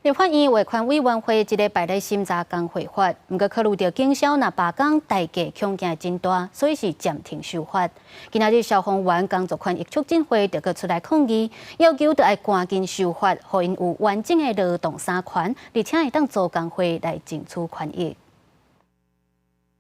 立法院維權委員會這禮拜咧審查工會法，毋過考慮著警消若罷工代價恐驚真大，所以是暫停修法。今仔日消防員工作權益促進會就閣出來抗議，要求著愛趕緊修法，予𪜶有完整的勞動三權，而且會當組工會來爭取權益。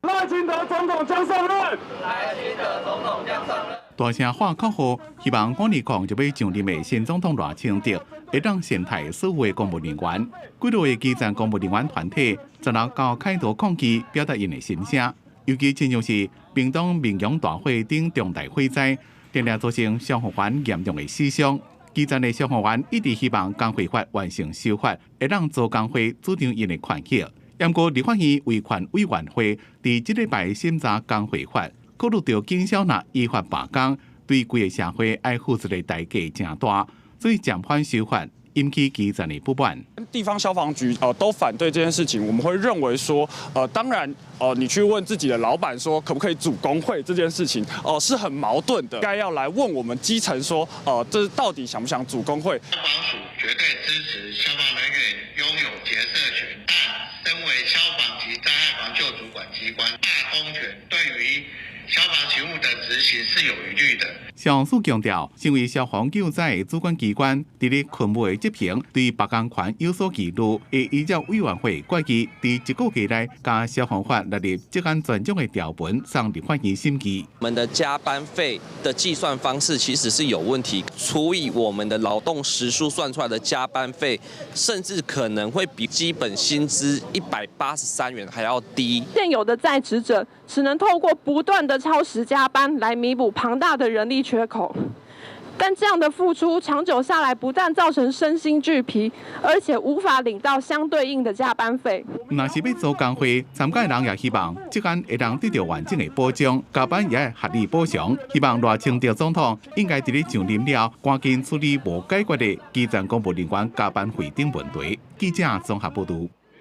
賴清德總統將上任。賴清德總統將上任。大聲喊口號，希望2020就欲上任的新總統賴清德會當善待所有的公務人員。幾落個基層公務人員團體昨昏到凱道抗議，表達𪜶的心聲。尤其親像是屏東明陽大火等重大火災，定定造成消防員嚴重的死傷。基層的消防員一直希望工會法完成修法，會當組工會主張𪜶的權益。毋過立法院維權委員會佇這禮拜審查工會法，考慮著警消若依法罷工，對規個社會愛付出的代價誠大，所以暫緩修法，引起基層的不滿。地方消防局都反對這件事情，我們會認為說，當然，你去問自己的老闆說可不可以組工會這件事情，是很矛盾的。該要來問我們基層說，這到底想不想組工會？消防署絕對支持消防人員擁有結社權，但身為消防及災害防救主管機關，罷工權對於消防勤務的執行是有疑慮的。消防署強調，身為消防救災的主管機關，佇咧勤務的執行對罷工權有所疑慮，會依照委員會決議，佇一個月內將消防法納入職安專章的條文送立法院審議。我們的加班費的計算方式其實是有問題，除以我們的勞動時數算出來的加班費，甚至可能會比基本薪資183元還要低。現有的在職者只能透過不斷的超時加班來彌補龐大的人力缺口，但這樣的付出長久下來，不但造成身心俱疲，而且無法領到相對應的加班費。若是欲組工會，參加人也希望職安會當得著完整的保障，加班也會合理補償。希望賴清德總統應該佇咧上任了，趕緊處理無解決的基層公務人員加班費等問題。記者綜合報導。